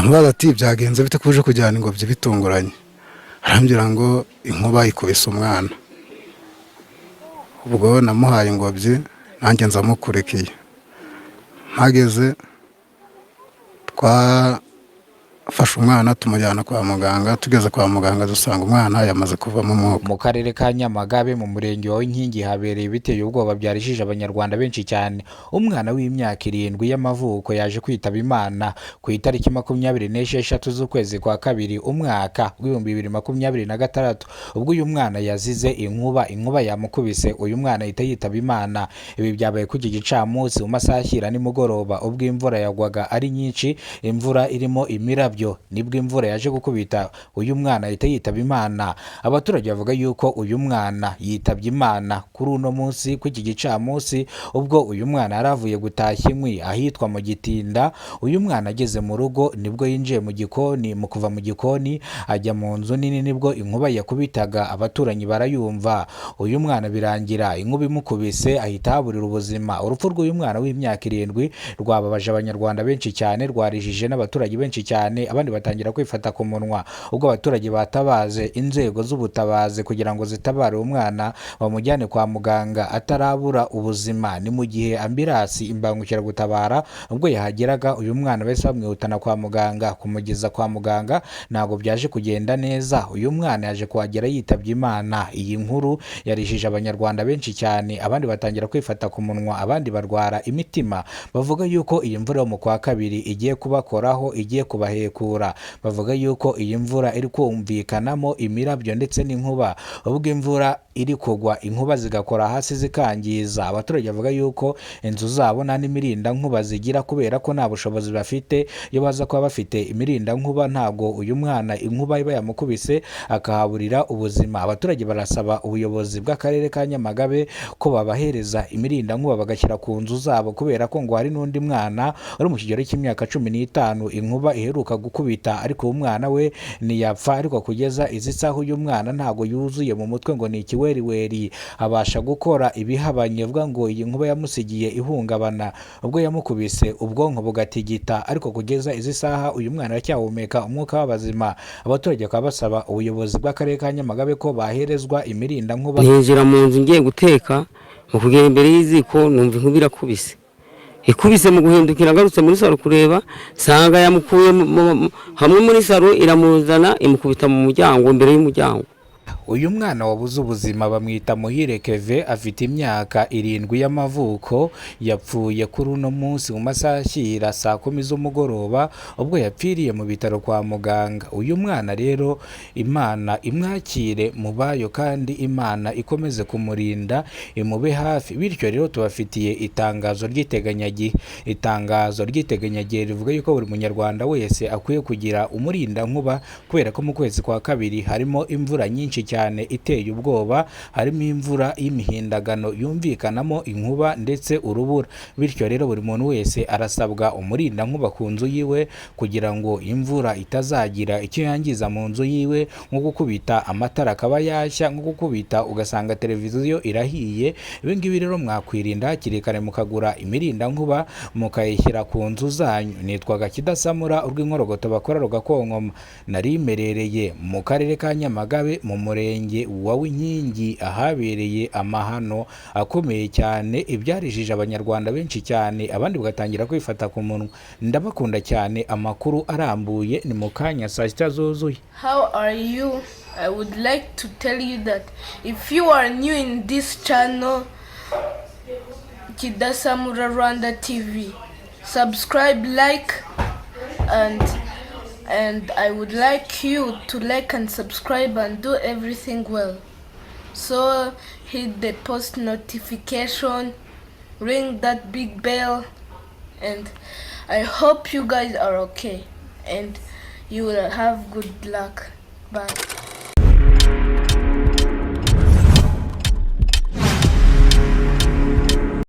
Ndamubaza ati: "Byagenze bite ko uje kujyana ingobyi bitunguranye?" Arambwira ngo inkuba ikubise umwana. Ubwo namuhaye ingobyi, nanjye nzamukurikiye. Mpageze twafashe umwana tumujyana kwa muganga. Tugeze kwa muganga dusanga umwana yamaze kuvamo umwuka. Mu karere ka Nyamagabe, mu murenge wa Inkingi, habereye ibiteye ubwoba byarishije Abanyarwanda benshi cyane. Umwana w'imyaka 7 y'amavuko yaje kwitaba Imana ku itariki 26 z'ukwezi kwa kabiri, umwaka w'2026, ubwo uyu mwana yazize inkuba. Inkuba yamukubise, uyu mwana ahita yitaba Imana. Ibi byabaye ku iki gicamunsi mu masaha ashyira nimugoroba, ubwo imvura yagwaga ari nyinshi, imvura irimo imirabyo, nibwo imvura yaje gukubita uyu mwana ahita yitaba Imana. Abaturage bavuga yuko uyu mwana yitabye Imana kuri uno munsi, ku iki gicamunsi, ubwo uyu mwana yari avuye gutashya inkwi ahitwa mu Gitinda. Uyu mwana ageze mu rugo nibwo yinjiye mu gikoni. Mu kuva mu gikoni ajya mu nzu nini nibwo inkuba yakubitaga, abaturanyi barayumva. Uyu mwana birangira inkuba imukubise ahita ahaburira ubuzima. Urupfu rw'uyu mwana w'imyaka 7 rwababaje Abanyarwanda benshi cyane, rwarijije n'abaturage benshi cyane, abandi batangira kwifata ku munwa. Ubwo abaturage batabaje inzego z'ubutabazi kugira ngo zitabare uwo mwana bamujyane kwa muganga atarabura ubuzima. Ni mu gihe ambulance, imbangukiragutabara, ubwo yahageraga uyu mwana bahise bamwihutana kwa muganga. Kumugeza kwa muganga ntabwo byaje kugenda neza, uyu mwana yaje kuhagera yitabye Imana. Iyi nkuru yarijije Abanyarwanda benshi cyane, abandi batangira kwifata ku munwa, abandi barwara imitima. Bavuga yuko iyi mvura yo mu kwa kabiri igiye kubakoraho, igiye kubahekura. Bavuga yuko iyi mvura iri kumvikanamo imirabyo ndetse n'inkuba. Ubwo imvura iri kugwa, inkuba zigakora hasi zikangiza. Abaturage bavuga yuko inzu zabo nta n'imirindankuba zigira kubera ko nta bushobozi bafite. Iyo baza kuba bafite imirindankuba, ntabwo uyu mwana inkuba iba yamukubise akahaburira ubuzima. Abaturage barasaba ubuyobozi bw'akarere ka Nyamagabe ko babahereza imirindankuba bagashyira ku nzu zabo, kubera ko ngo hari n'undi mwana uri mu kigero cy'imyaka 15 inkuba iheruka gukubita, ariko uwo mwana we ntiyapfa. Ariko kugeza izi saha uyu mwana ntabwo yuzuye mu mutwe, ngo ni ikiweriweri, abasha gukora ibihabanye. Avuga ngo iyi nkuba yamusigiye ihungabana ubwo yamukubise ubwonko bugatigita, ariko kugeza izi saha uyu mwana aracyahumeka umwuka w'abazima. Abaturage bakaba basaba ubuyobozi bw'akarere ka Nyamagabe ko baherezwa imirindankuba. Ninjira mu nzu ngiye guteka, mu kugera imbere y'iziko numva inkuba irakubise. Ikubise, mu guhindukira ngarutse muri salo kureba, nsanga yamukuye hamwe muri salo, iramuzana imukubita mu muryango, imbere y'umuryango. Uyu mwana wabuze ubuzima bamwita Muhire Keve, afite imyaka 7 y'amavuko. Yapfuye kuri uno munsi mu masaha ashyira saa 10 z'umugoroba, ubwo yapfiriye mu bitaro kwa muganga. Uyu mwana rero, Imana imwakire mu bayo kandi Imana ikomeze kumurinda, imube hafi. Bityo rero tubafitiye itangazo ry'iteganyagihe. Itangazo ry'iteganyagihe rivuga yuko buri Munyarwanda wese akwiye kugira umurindankuba, kubera ko mu kwezi kwa kabiri harimo imvura nyinshi cyane iteye ubwoba, harimo imvura y'imihindagano yumvikanamo inkuba ndetse urubura. Bityo rero buri muntu wese arasabwa umurindankuba ku nzu yiwe, kugira ngo imvura itazagira icyo yangiza mu nzu yiwe, nko gukubita amatara akaba yashya, nko gukubita ugasanga televiziyo irahiye. Ibi ngibi rero mwakwirinda hakiri kare mukagura imirindankuba mukayishyira ku nzu zanyu. Nitwaga Kidasamura, urw'inkorogoto bakora rugakonkoma. Nari mperereye mu karere ka Nyamagabe, mu murenge wa Winkingi, ahabereye amahano akomeye cyane, ibyarijije Abanyarwanda benshi cyane, abandi bagatangira kwifata ku munwa. Ndabakunda cyane. Amakuru arambuye ni mu kanya saa 6 zuzuye. How are you? I would like to tell you that if you are new in this channel, Kidasamura Rwanda TV, subscribe, like, and I would like you to like and subscribe and do everything well. So hit the post notification, ring that big bell, and I hope you guys are okay and you will have good luck. Bye.